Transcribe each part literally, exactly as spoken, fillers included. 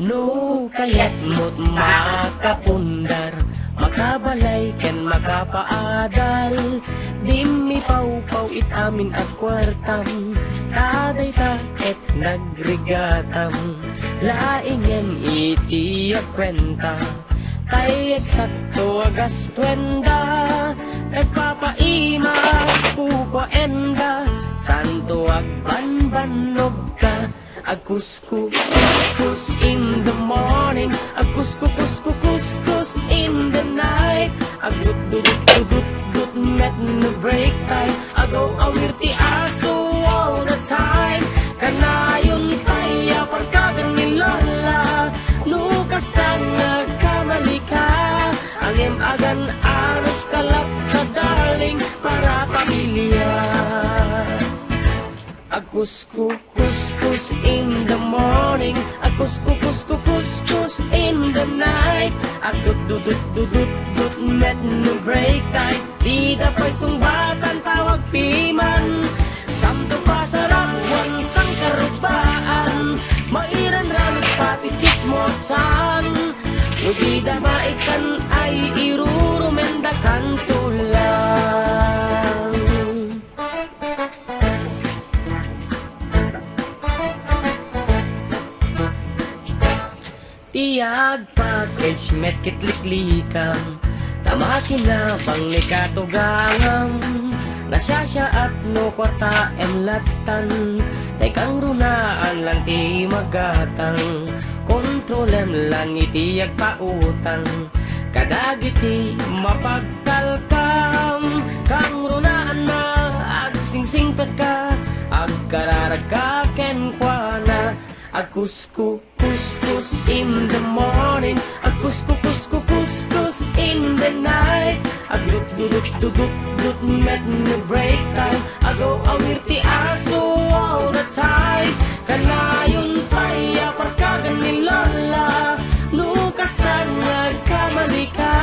No kayatmo't makapundar, makabalay ken makapaadal, dimmi pawpaw it amin a kuartam, ta dayta ket nagrigatam. Laingem iti agkuenta, tay eksakto a gastuenda, nagpapaimas kukuaenda, santo agbanbannogka. Agkuskus, kuskus in the morning. Agkuskus, kuskus, kuskus in the night. Agdut, dudut, dudut, dut, met no break time. Agaw-awir ti aso all the time. Kanayon pay a parkagan ni Lola. No kasta nga agkamalika, angem agan-anos ka latta, darling, para pamilya. Agkuskus, kuskus in the morning. Agkuskus, kuskus, kuskus in the night. Agdut, dudut, dudut, dut, met no break time. Dida pay sungbatan tawag piman. Santo pasarap wan sangkarubaan. Mairanramig pati chismosan. No dida maikan ay irurumendakanto lang. Ti agpackage met ket liklikam, ta makinabang ni katugangam. Nasiasiaat no kuartaem lattan, tay kangrunaan lang ti magatang. Kontrolem lang iti agpautang kadagiti mapagtalkam. Kangrunaan na agsingsingpetka, agkararagka kenkuana. Agkuskus, kuskus in the morning. Agkuskus, kuskus, kuskus in the night. Agdut, dudut, dudut, dut, met no break time. Agaw-awir ti aso all the time. Kanayon pay a parkagan ni Lola. No kasta nga agkamalika,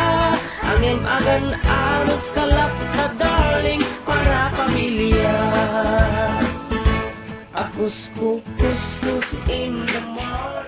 angem agan-anos ka latta, darling, para pamilya. Agkuskus, kuskus in the morning.